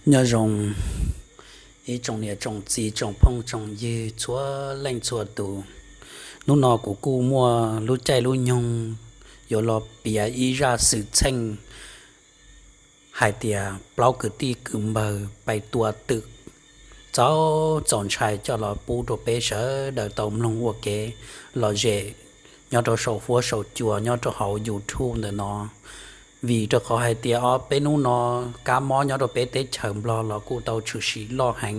Nyob zoo ib tsoom niam tsoom txiv tsoom phooj tsoom ywg txhua leej txhua tus. Hnub no kuv kuj muaj lub caij lub nyoog yuav los piav ib zaj xwm txheej hais tias plaub kwv tij kwv npawg pais tua twm txaus txaus ntshai coj los pub rau peb sawv daws tau mloog ua kev lom zem nyob rau saum huab saum cua nyob rau hauv YouTube ntawm no. Vim rau qhov hais tias ob peb hnub no kab mob nyob rau peb teb chaws Nplog los kuj tau tshwm sim loj heev,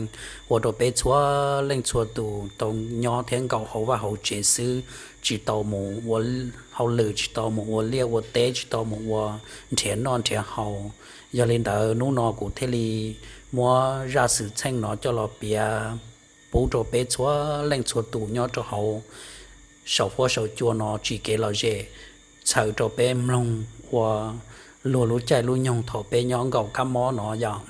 ua rau peb txhua leej txhua tus tau nyob thiab nkaum hauv vaj hauv tsev xwb, tsis tau mus ua hauj lwm, tsis tau mus ua liaj ua teb, tsis tau mus ua nrhiav noj nrhiav haus. Yog li ntawd hnub no kuv thiaj li muab zaj xwm txheej no coj los piav pub rau peb txhua leej txhua tus nyob rau hauv saum huab saum cua no tsim kev lom zem txhawm rau peb mloog ua luag lub caij lub nyoog thaum peb nyob nkaum kab mob no yom.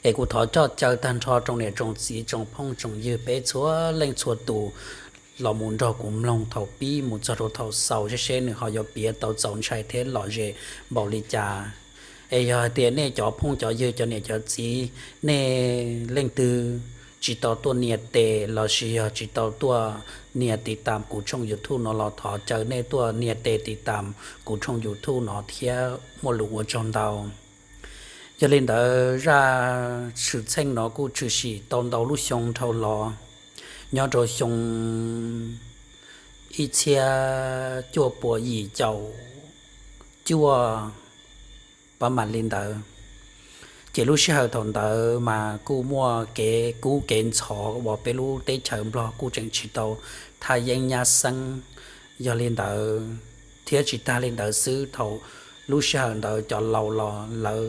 Es kuv thov coj caw tag nrho tsoom niam tsoom txiv tsoom phooj tsoom ywg peb txhua leej txhua tus los mus nrog kuv mloog thaum pib mus txog rau thaum xaus seb seb nws ho yuav piav tau txaus ntshai thiab lom zem npaum li cas. Es yog hais tias nej cov phooj cov ywg cov niam cov txiv, nej leej twg tsis tau tuaj nias tes lossis yog tsis tau tuaj nias tiv tam kuv tshooj YouTube no los thov caw nej tuaj nias tes tiv tam kuv tshooj YouTube no thiab muaj lus ua tsaug ntau. Yog li ntawd zaj xwm txheej no kuj tshwm sim tau ntau lub xyoo dhau los, nyob rau xyoo ib txhiab cuaj puas yim caum cuaj pab mam li ntawd. Ces lub sij hawm thaum ntawd mas kuj muaj kev kub kev ntxhov uas peb lub teb chaws Nplog kuj tseem tsis tau thaj yeeb nyab xeeb. Yog li ntawd thiab tsis tag li ntawd xwb, thaum lub sij hawm ntawd cov laus los lawv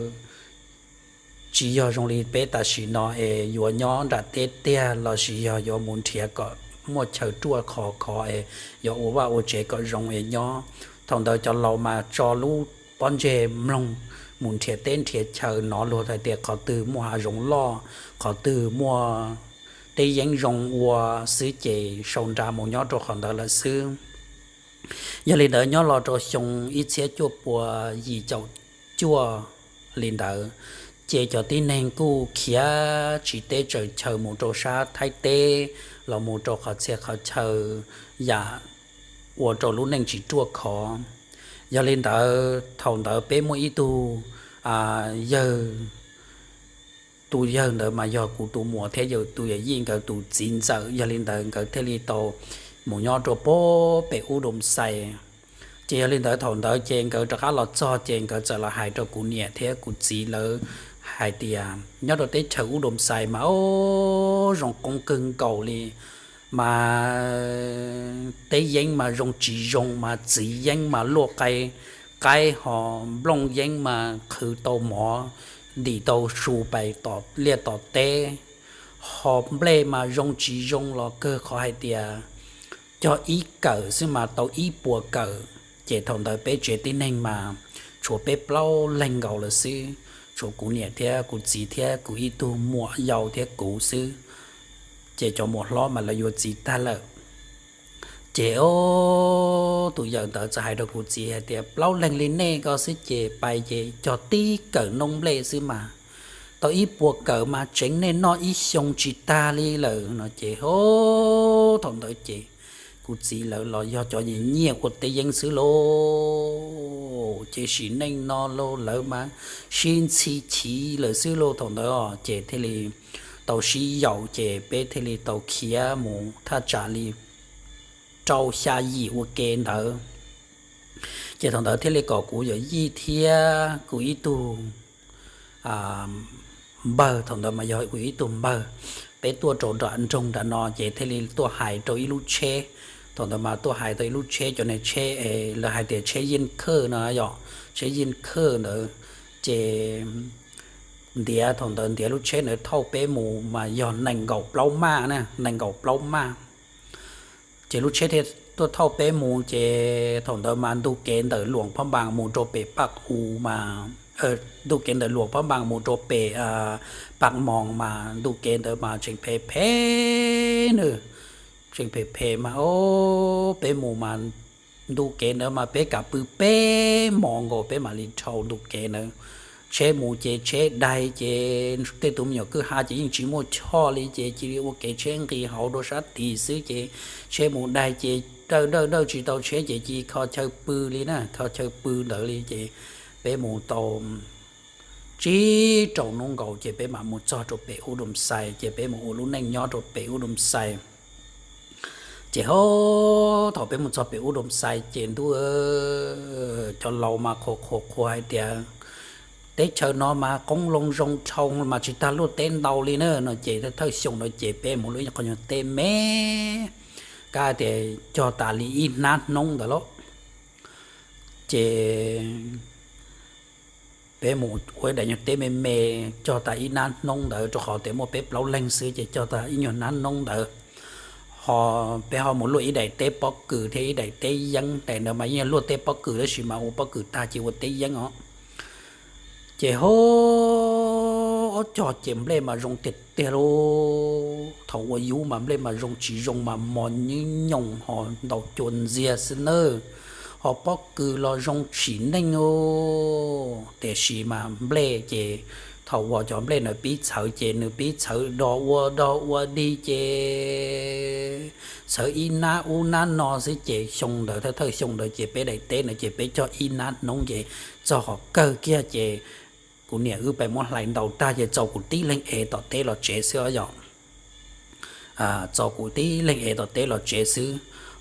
tsis yog zoo li peb tam sim no es yuav nyob nram teb tiag lossis yog yuav mus nrhiav kom muaj chaw ruaj khov khov es yuav ua vaj ua tsev kom zoo es nyob. Thaum ntawd cov laus mas tso lub pob ntseg mloog mus nrhiav teb nrhiav chaw, hnov luag hais tias qhov twg muaj hav zoov loj, qhov twg muaj teb yeeb zoo ua xwb ces sau nra mus nyob rau qhov ntawd lawm xwb. Yog li ntawd nyob los rau xyoo ib txhiab cuaj puas yim caum cuaj li ntawd, ces cov tib neeg kuj khiav tsiv teb tsaws chaw mus rau sab Thaib teb los mus rau qhov txhia qhov chaw yam ua rau lub neej tsis ruaj khov. Yog li ntawd thaum ntawd peb muaj ib tug yawg, tus yawg ntawd mas yog kuv tus muam thiab yog tus yawm yij nkawd tus txiv ntxawm. Yog li ntawd nkawd thiaj li tau mus nyob rau pem ub Doos Xais. Ces yog li ntawd thaum ntawd ces nkawd rov qab los txog ces nkawd txawm los hais rau kuv niam thiab kuv txiv lawv hais tias nyob rau teb chaws ub Doos Xais mas o zoo qoob kawg nkaus li, mas teb yeeb mas zoo tsis zoo, mas txiv yeeb mas luaj qaib, qaib ho nplooj yeeb mas qhwv tau mov, ntim tau su pais tom liaj tom teb, ho nplej mas zoo tsis zoo los kawg qhov hais tias cog ib kawm xwb mas tau ib puas kawm. Ces thaum ntawd peb tsev tib neeg mas tshuav peb plaub leeg nkaus lawm xwb, tshuav kuv niam thiab kuv txiv thiab kuv ib tug muam yau thiab kuv xwb. Ces cov muam hlob mas lawv yuav txiv tag lawm. Ces o, tus yawm ntawd txawm hais rau kuv txiv hais tias plaub leeg li nej ko xwb ces pais ces cog tib kawm noob nplej xwb mas tau ib puas kawm mas tseev nej noj ib xyoo tsis tag li lawm no ces o, thaum ntawd ces kuv txiv lawv los yog cov nyiam nyiaj ua teb yeeb xwb lauj, ces sim neej no lauj lawv mas sib ntxhi chiv lawm xwb lauj thaum ntawd os. Ces thiaj li tau sib yaum ces peb thiaj li tau khiav mus thaj tsam li rau xya yim ua ke ntawd. Ces thaum ntawd thiaj li kom kuv yawm yij thiab kuv ib tug npawg, thaum ntawd mas yog kuv ib tug npawg, peb tuaj rau nram nroog nram no ces thiaj li tuaj hais rau ib lub tsheb. Thaum ntawd mas tuaj hais tau ib lub tsheb, cov niag tsheb es lawv hais tias tsheb yeej khawj no yom, tsheb yeej khawj ntawd. Ces ntiav, thaum ntawd ntiav lub tsheb ntawd thauj peb mus mas yog nees nkaum plaub maj na, nees nkaum plaub maj. Ces lub tsheb thiaj tuaj thauj peb mus ces thaum ntawd mas ntu kev ntawm Luam Phab Npas mus rau pem Paj U mas, ntu kev ntawm Luam Phab Npas mus rau pem Paj Moos mas ntu kev ntawd mas tseem phem phem na, tseem phem phem mas o, peb mus mas ntu kev ntawd mas peb kam pw peb hmos nkaus peb mam li dhau ntu kev ntawd. tsheb mus ces tsheb daig ces tej tus me nyuam kwj ha ces yeej tsis muaj choj li ces cia li ua kev tsheb nqis hauv rau sab tid xwb ces tsheb mus daig ces dawj dawj dawj tsis tau tsheb ces cia li kho chaw pw li na, kho chaw pw ntawd li ces peb mus tau tsib rau hnub nkaus ces peb mam mus txog rau pem Ub Doo Xais ces peb mus ua lub neej nyob rau pem Ub Doo Xais. Ces ho thaum peb mus txog pem Ub Doo Xais ces ntuj, cov laus mas qhuas qhuas qhuas hais tias teb chaws no mas qoob loo zoo dhau mas tsis tag luaj teb ntau li na no ces thawj xyoo no ces peb mus lub qhov nyuag teb me kab tias cog tas li ib hnab hnub ntawd lauj. Ces peb mus ua ib daim nyuag teb me me cog tas ib hnab hnub ntawd rau qhov tias muaj peb plaub leeg xwb ces cog tas ib nyuag hnab hnub ntawd ho peb ho mus luaj ib daim teb pob kws thiab ib daim teb yeeb, daim ntawd mas yeej luaj teb pob kws tab sis mas ua pob kws tag ces ua teb yeeb os. Ces ho ob cog ces nplej mas zoo tiag tiag lauj, thaum ua yub mas nplej mas zoo tsis zoo mas mos nyuj nyoos ho ntaus cua ntxiag xwb nawb, ho pob kws los zoo tsim neej os. Tiam sis mas nplej ces thaum uas cov nplej ntawd pib txhawv ces nws pib txhawv dog ua dog ua dig ces txhawv ib hnab ub hnab no xwb ces xyoo ntawd thawj thawj xyoo ntawd ces peb daim teb ntawd ces peb cog ib hnab hnub ces txog qhov kawg kiag ces kuv niam wb pais muab hlais ntaus tag ces txaus kuv tib leeg ev tom teb los tsev xwb os yom. Txaus kuv tib leeg ev tom teb los tsev xwb,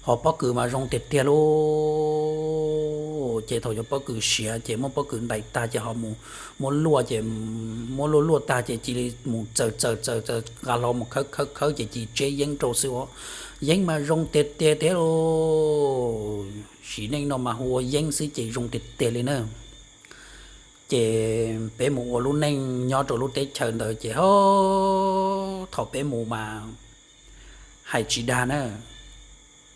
ho pob kws mas zoo tiag tiag lauj. Ces thaum cov pob kws siav ces muab pob kws ntais tag ces ho mus muab luaj ces muab luaj luaj tag ces cia li mus txaws txaws txaws txaws nqa hlo mus khawb khawb khawb ces cia li tseb yeeb rau xwb os. Yeeb mas zoo tiag tiag thiab lauj, sim neej no mas hu ua yeeb xwb ces zoo tiag tiag li na. Ces peb mus ua lub neej nyob rau lub teb chaws ntawd ces ho thaum peb mus mas hais tsis dag na,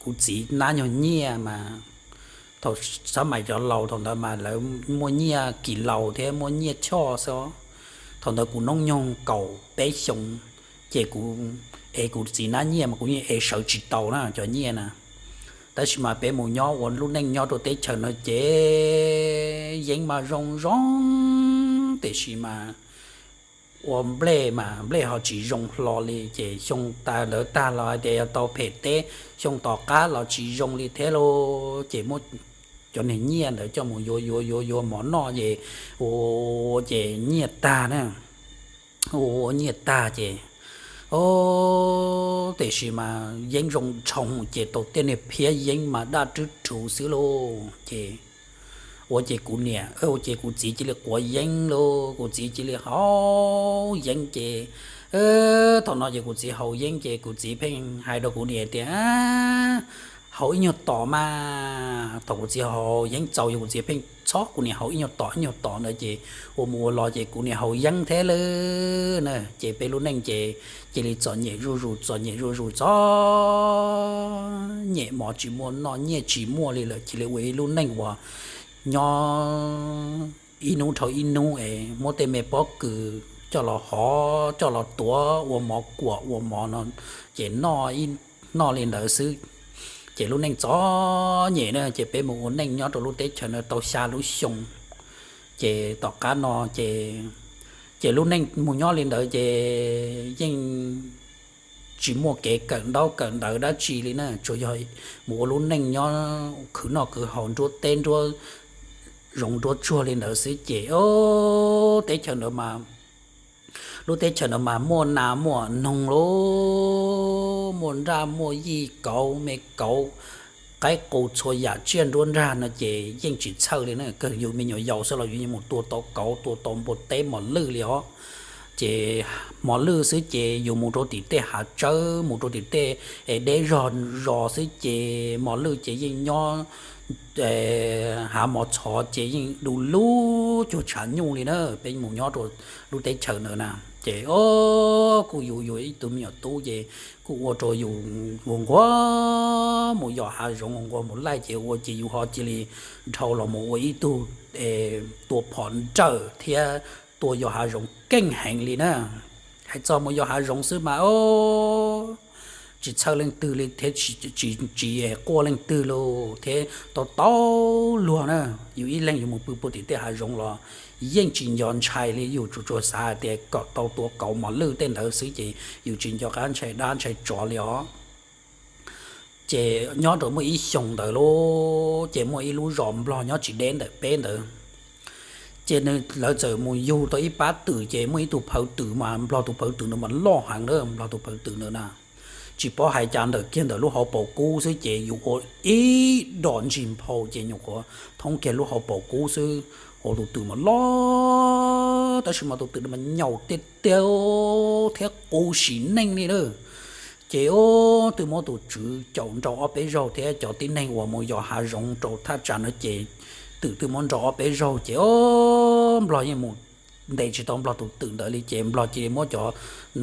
kuv txiv nab nyuag nyiaj mas thaum xab mais cov laus thaum ntawd mas lawv muaj nyiaj kis laus thiab muaj nyiaj choj xwb os. Thaum ntawd kuv noob nyoog kaum peb xyoos, ces kuv ev kuv txiv nab nyiaj mas kuv yeej ev sawv tsis tau na cov nyiaj na. Tab sis mas peb mus nyob ua lub neej nyob rau teb chaws no ces yeeb mas zoo zoo, tiam sis mas ua nplej mas nplej ho tsis zoo hlo li ces xyoo tas ntawd tag los hais tias yog tau phem teb, xyoo tom qab los tsis zoo li thiab lauj. Ces muab cov niag nyiaj ntawd coj mus yuav yuav yuav yuav mov noj ces ua ces nyiaj tag na, ua nyiaj tag ces o, tiam sis mas yeeb zoo dhau ces tau tej niag phiab yeeb mas daj rwb ruv xwb lauj. Ces ua ces kuv niam ua ces kuv txiv cia li quav yeeb lauj, kuv txiv cia li haus yeeb ces thaum no ces kuv txiv haus yeeb ces kuv txiv pheej hais rau kuv niam tias haus ib nyuag tom mas. Thaum kuv txiv haus yeeb txaus ces kuv txiv pheej txhob kuv niam haus ib nyuag tom ib nyuag tom ntawd ces ua mus ua los ces kuv niam haus yeeb thiab lawm na ces peb lub neej ces cia li txom nyem zuj zus txom nyem zuj zus txom nyem, mov tsis muaj noj nyiaj tsis muaj li lawm cia li ua ib lub neej uas nyob ib hnub dhau ib hnub es muab tej me pob kws coj los hov coj los tuav ua mov kuam ua mov no ces noj ib noj li ntawd xwb. Ces lub neej txom nyem na ces peb mus ua neej nyob rau lub teb chaws no tau xya lub xyoo. Ces tom qab no ces, ces lub neej mus nyob li ntawd ces yeej tsis muaj kev kawm ntaub kawm ntawv dab tsi li na, tsuas yog mus ua lub neej nyob khwv noj khwv haus nruab teb nruab zoov nruab tsuag li ntawd xwb ces teb chaws ntawd mas, lub teb chaws ntawd mas muaj nas muaj noog lauj, muaj nraj muaj yij kauv me kauv qaib qus txhua yam tsiaj nruab nrag no ces yeej tsis txhawj li na, kawg yus me nyuam yaus xwb los yus yeej mus tua tau kauv tua tau npua teb mos lwj li os. Ces mos lwj xwb ces yus mus rau tim tej hav tsawb mus rau tim tej deb zog zos xwb ces mos lwj ces yeej nyob hav mos txhov ces yeej du lug cuag tshav nyuj li na. Peb mus nyob rau lub teb chaws ntawd na ces o, kuj yus yus ib tug me nyuam tub ces kuj ua rau yus nquag nquag mus yos hav zoov nquag mus laij ces ua ces yus ho cia li dhau los mus ua ib tug tua phom nrawm thiab tua yos hav zoov keej heev li na. Hais txog mus yos hav zoov xwb mas o, tsis txhawj leej twg li thiab tsis quaj leej twg li thiab tau tau luag na. Yus ib leeg yus mus pw puag tim tej hav zoov los yeej tsis nco ntshai li, yus tsuas tsuas xav hais tias kom tau tua kauv mos lwj tej ntawd xwb ces yus tsis nco qab ntshai dab ntshai tsov li os. Ces nyob rau muaj ib xyoo ntawd lauj, ces muaj ib lub zos nplog nyob tsis deb ntawm peb ntawd, ces lawv txawm mus yug tau ib pab twm, ces muaj ib tug phaw twm mas nplog tus phaw twm no mas loj heev na, nplog tus phaw twm ntawd na, tsis paub hais cas ntawm kiag ntawm lub hauv paus kub xwb ces yus ua ib dos ntsis nphau ces nyuam qhuav thoob kiag lub hauv paus kub xwb. Ua tus twm mas loj, tab sis mas tus twm no mas nyaum tiag tiag thiab qus sim neej li na. Ces twb muab tus tswv caum nrau ob peb zaug thiab cov tib neeg uas mus yos hav zoov rau thaj tsam no ces twm twb muab nrau ob peb zaug ces o, nplog yeej mus ntes tsis tau nplog tus twm ntawd li ces nplog cia li muab cov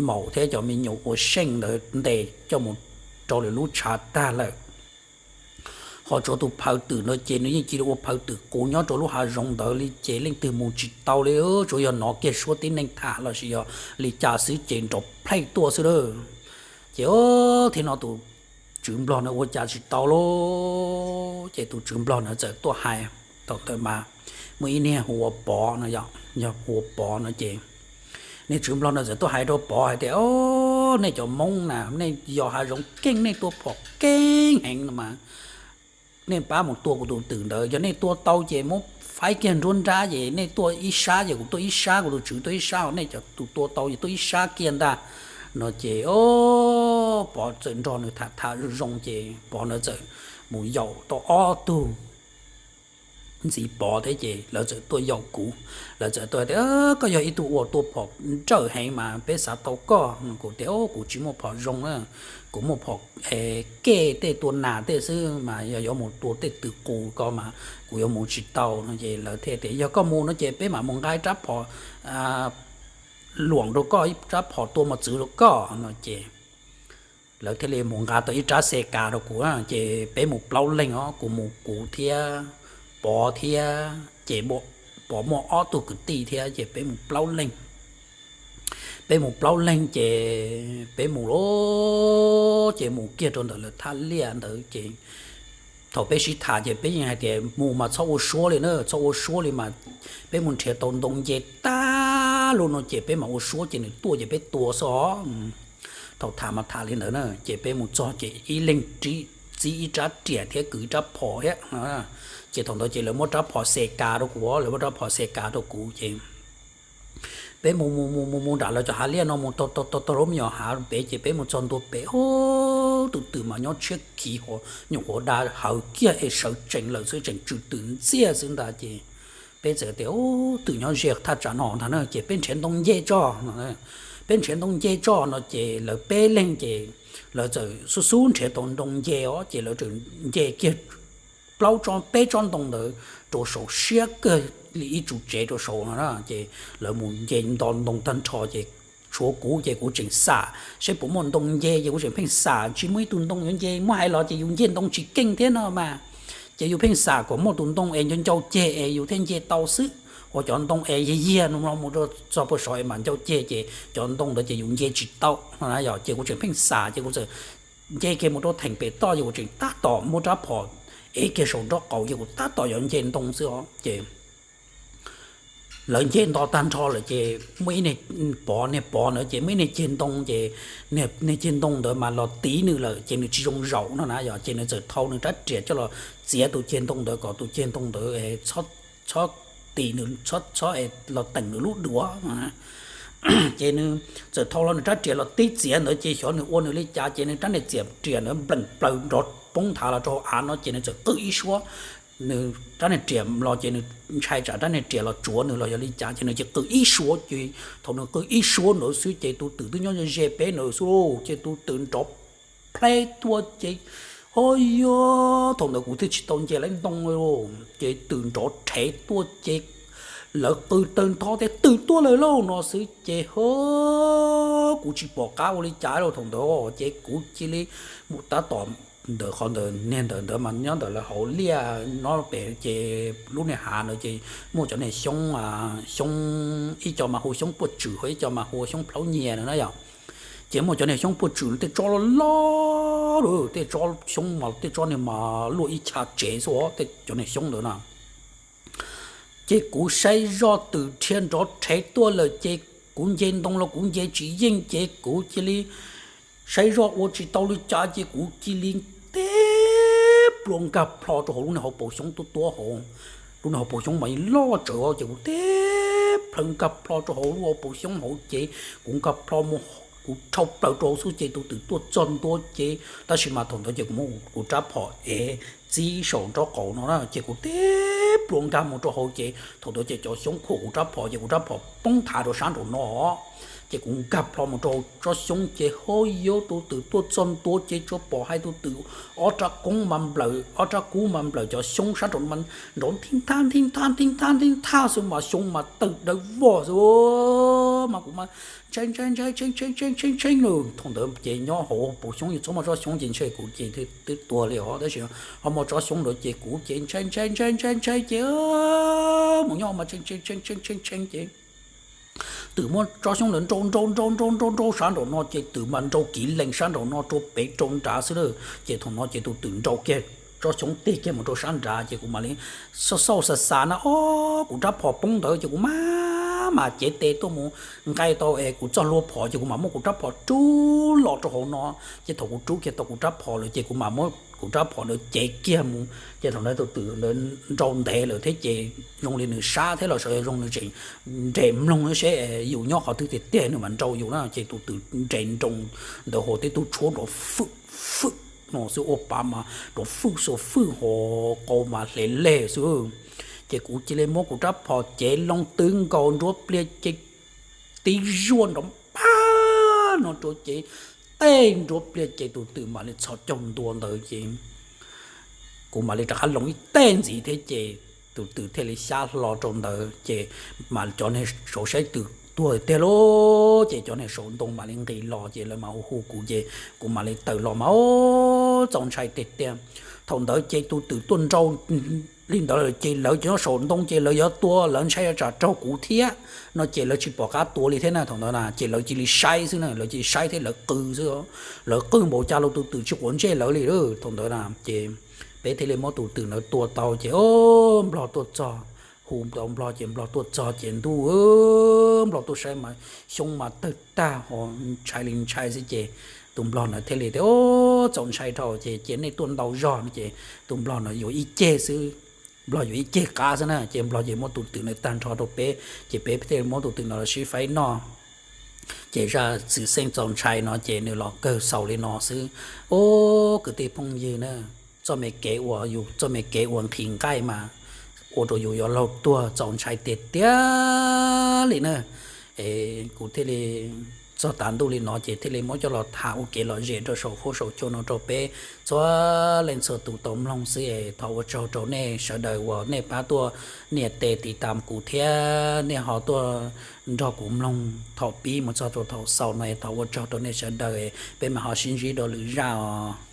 maum thiab cov me nyuam ua seej ntawd ntes coj mus rau lwm lub tshav tag lawm. Ho tsuav tus phaw twm no ces nws yeej cia li ua phaw twm qus nyob rau lub hav zoov ntawd li ces leej twg mus tsis tau li, tsuas yog hnov kiag suab tib neeg tham lossis yog li cas xwb ces nrov plheej tuaj xwb lawm. Ces thiab no tus tswv nplog no ua cas tsis tau lauj, ces tus tswv nplog no txawm tuaj hais. Thaum ntawd mas muaj ib niag hu ua Pov no, yog hu ua Pov no ces niag tswv nplog no txawm tuaj hais rau Pov hais tias, O, nej cov Hmoob na, nej yos hav zoov keej, nej tua phom keej heev no mas nej pab mus tua kuv tus twm ntawd, yog nej tua tau ces muab faib kiag nruab nrab ces nej tuaj ib sab ces kuv tuaj ib sab, kuv tus tswv tuaj ib sab, nej cov tus tua tau ces tuaj ib sab kiag ntag no ces o, Pov txawm nrog nws tham tham zoo zoo ces Pov ntawd txawm mus yaum tau ob tug ntxiv Pov thiab ces lawv txawm tuaj yaum kuv. Lawv txawm tuaj tias, Koj yog ib tug uas tua phom nrawm heev mas peb xav tau koj. Kuv tias, Kuv tsis muaj phom zoo na, kuv muaj phom kej tej tua nas tej xwb mas yog yuav mus tua tej twm qus ko mas kuv yuav mus tsis tau no ces lawv thiaj tias, Yog koj mus no ces peb mam mus nqa rab phom luam rau koj, ib rab phom tua mos txwv rau koj no ces lawv thiaj li mus nqa tau ib rab xe kas rau kuv ces peb mus plaub leeg os, kuv mus kuv thiab Pov thiab ces Pov muaj ob tug kwv tij thiab ces peb mus plaub leeg. Peb mus plaub leeg ces peb mus lauj, ces mus kiag rau ntawm lawv thaj liaj ntawd ces thaum peb sib tham ces peb yeej hais tias mus mas txhob ua suab li na, txhob ua suab li mas peb mus nrhiav tau ntoo nce tag lug no ces peb mam ua suab ces nws tuaj ces peb tua xwb os. Thaum tham mas tham li ntawd na ces peb mus txog ces ib leeg txib ib rab riam thiab kwv ib rab phom thiab. Ces thaum ntawd ces lawv muab rab phom xe kas rau kuv, lawv muab rab phom xe kas rau kuv ces peb mus mus mus mus mus nram lawv cov hav liaj no mus tau tau tau lub me nyuam hav pem ces peb mus txog ntua pem, tus twm mas nyob tshiab khiv, nyuam qhuav da hawv kiag es sawv tsees lawm xwb, tseem tsw twm ntxiag xwb ntag ces peb txawm tias, Twm nyob ze thaj tsam no ntag na, ces peb nrhiav ntoo nce tso. Peb nrhiav ntoo nce tso no ces lawv peb leeg ces lawv txawm xub xub nrhiav tau ntoo nce os, ces lawv txawm nce kiag plaub tsob peb tsob ntoo ntawd rau saud siab kawg li ib tsu tsev rau saud no na, ces lawv mus nce nto ntoo tag nrho ces tshuav kuv ces kuv tseem xam saib puas muaj ntoo nce ces kuv tseem pheej xam tsis muaj ib tug ntoo yuav nce, muab hais los ces yus nce ntoo tsis keej thiab no mas, ces yus pheej xam kom muaj tus ntoo es ncau ncau ceg es yus thiaj nce tau xwb. Ua cov ntoo es yiag yiag no mus rau txog puag saud es mam ncau ceg ces cov ntoo ntawd ces yus nce tsis tau no na yom, ces kuv tseem pheej xam ces kuv txawm nce kiag mus rau theem pem toj ces kuv tseem tab tom muab rab phom ev kiag saum nraub qaum ces kuv tab tom yuav nce ntoo xwb os ces lawv nce nto tag nrho lawm ces muaj ib niag Pov, niag Pov ntawd ces muaj ib niag ceg ntoo ces niag ceg ntoo ntawd mas los tiv nws lawm ces nws tsis zoo zaum no na yom, ces nws txawm thau nws rab riam coj los txiav tus ceg ntoo ntawd kom tus ceg ntoo ntawd txhob tiv nws, txhob los teem nws lub duav. Ces nws txawm thau los nws rab riam los tib txiav ntawd ces xyov nws ua nws li cas ces nws rab niag txiav riam ntawd npleem plaws nrov poob nthav los rau hauv av no ces nws txawm qw ib suab. Nws rab niag riam los ces nws ntshai tsam rab niag riam los tsuav nws los yog li cas ces nws cia li qw ib suab ces thaum nws qw ib suab ntawd xwb ces tus twm twb nyob ze peb ntawd xwb ces tus twm nrov plheeb tuaj ces, o, yog thaum ntawd kuv twb tsis tau nce lawv ntoo li, ces twm nrov rhev tuaj ces lawv qw tawg ntho tias twm tuaj lawm lauj no xwb ces, o, kuv tsis pom qab ua li cas lauj thaum ntawd ces kuv cia li mus tab tom ntawm qhov ntawd, niag ntawm ntawd mas nyob ntawm lawv hauv liaj no pem ces lub niag hav ntawd ces muaj cov niag xyoob, xyoob, ib co mas hu xyoob puaj tswm ho ib co mas hu xyoob plhaub nyias na yom. Ces muaj cov niag xyoob puaj tswm tej tsob loj loj, tej tsob xyoob mas tej tsob niag mas luaj ib chav tsev xwb os, tej cov niag xyoob ntawd na. Ces kuv saib zoj twm dhia nrov rhev tuaj lawm ces kuv nce ntoo los kuv nce tsis yeej ces kuv cia li saib zoj ua tsis tau li cas ces kuv cia li tib plua nkag plho rau hauv lub niag hauv paus xyoob tuab tuab hauv. Lub niag hauv paus xyoob mas loj tsawv ces kuv tib plhaw nkag plho rau hauv lub hauv paus xyoob hauv ces kuv nkag plho mus, kuv rhau plaws rau hauv xwb ces tus twm tuaj txog ntua ces tab sis mas thaum ntawd ces kuv muab kuv rab phom ev txib saum nraub qaum no na ces kuv tib plua nkag mus rau hauv ces thaum ntawd ces cov xyoob khuam kuv rab phom ces kuv rab phom poob thav rau sab nraum no ces kuv nkag plho mus rau tsob xyoob ces ho yuav tus twm tuaj txog ntua ces tsuas pom hais tus twm ob rab koob mas nplawm, ob rab kub mas nplawm cov xyoob sab nraum no mas nrov nthib nthab nthib nthab nthib nthab nthib nthab xwb mas xyoob mas tawg dawb vog xwb mas kuv mas ntshai ntshai ntshai ntshai ntshai ntshai ntshai ntshai lawm. Thaum ntawd ces nyob hauv paus xyoob yus txhob muaj tsob xyoob ces ntshe kuv ces twb tuag li os, tab sis ho muaj tsob xyoob ntawd ces kuv ces ntshai ntshai ntshai ntshai ntshai ces mus nyob mas ntshai ntshai ntshai ntshai ntshai ces twm muab tsob xyoob ntawd nrau nrau nrau nrau nrau nrau sab nraum no ces twm mas nrau kiv lees sab nraum no rau pem rau nrad xwb lawm ces thaum no ces tus twm nrau kiag tsob xyoob tig kiag mus rau sab nrad ces kuv mam li xauj xauj xav xav na, ob, kuv rab phom poob ntawd ces kuv mam mas cev tes tuaj mus nqaij tau es kuv txoj hlua phom ces kuv mam muab kuv rab phom rub los rau hauv no ces thaum kuv rub kiag tau kuv rab phom lawm ces kuv mam muab kuv rab phom ntawd cev kiag mus ces thaum ntawd tus twm ntawd nrau ntev lawm thiab ces zoo li nws sab thiab los sav yog zoo nws tseem nres mloog seb yus nyob qhov twg tiag tiag nws mam nrau yus na ces tus twm nres nroo ntawd hos tib tug tshuab nrov fwj fwj no xwb ua pav mas nrov fwj xuas fwj hos qau mas hle leg xwb ces kuv cia li muab kuv rab phom cev loo twb nkaus nruab pliag ces tib zuaj nrov pab no rau ces tej nruab pliag ces tus twm mam li txhos caug ntua ntawd ces kuv mam li rov qab loo ib teg ntxiv thiab ces tus twm thiaj li xyab hlo rau ntawd ces mas cov niag saum saib twm tuag tiag lauj ces cov niag saum ntoo mam li nqis los ces lawv mam hu hu kuv ces kuv mam li tawm los mas txaus ntshai tiag tiag. Thaum ntawd ces tus twm tuaj nrau li ntawd lawm ces lawv cov nyob saum ntoo ces lawv yuav tua lawv ntshai tsam raug kuv thiab no ces lawv tsis pom qab tua li thiab na thaum ntawd na ces lawv cia li saib xwb na, lawv cia li saib thiab lawv qw xwb, lawv qw npaum cas los tus twm tsis quav ntsej lawv li thaum ntawd na ces peb thiaj li muab tus twm ntawd tua tau ces o nplog tuaj txog, hu tau nplog ces nplog tuaj txog ces ntuj, nplog tuaj saib mas xyoob mas tawg tag ho ntshai li ntshai xwb ces tus nplog ntawd thiaj li tias o txaus ntshai dhau ces cia nej tuaj ntau zog no ces tus nplog no yuav ib ceg xwb, nplog yuav ib ceg qab xwb na ces nplog ces muab tus twm ntawd tag nrho rau peb ces peb thiaj muab tus twm no los sib faib noj ces zaj xwm txheej txaus ntshai no ces nws los kawg xaus li no xwb. O kwv tij phooj ywg na, txoj me kev uas yus txoj me kev uas nqhis nqaij mas ua rau yus yuav laug tuag txaus ntshai tiag tiag li na. Es kuv thiaj li txog tav ntuj li no ces thiaj li muab coj los tham ua kev lom zem rau saum huab saum cua no rau peb txhua leej txhua tus tau mloog xwb es thov ua tsaug rau nej sawv daws uas nej pab tuaj nias tes tiv tam kuv thiab nej ho tuaj nrog kuv mloog thaum pib mus txog rau thaum xaus no es thov ua tsaug rau nej sawv daws es peb mam ho sib ntsib dua lwm zaj os.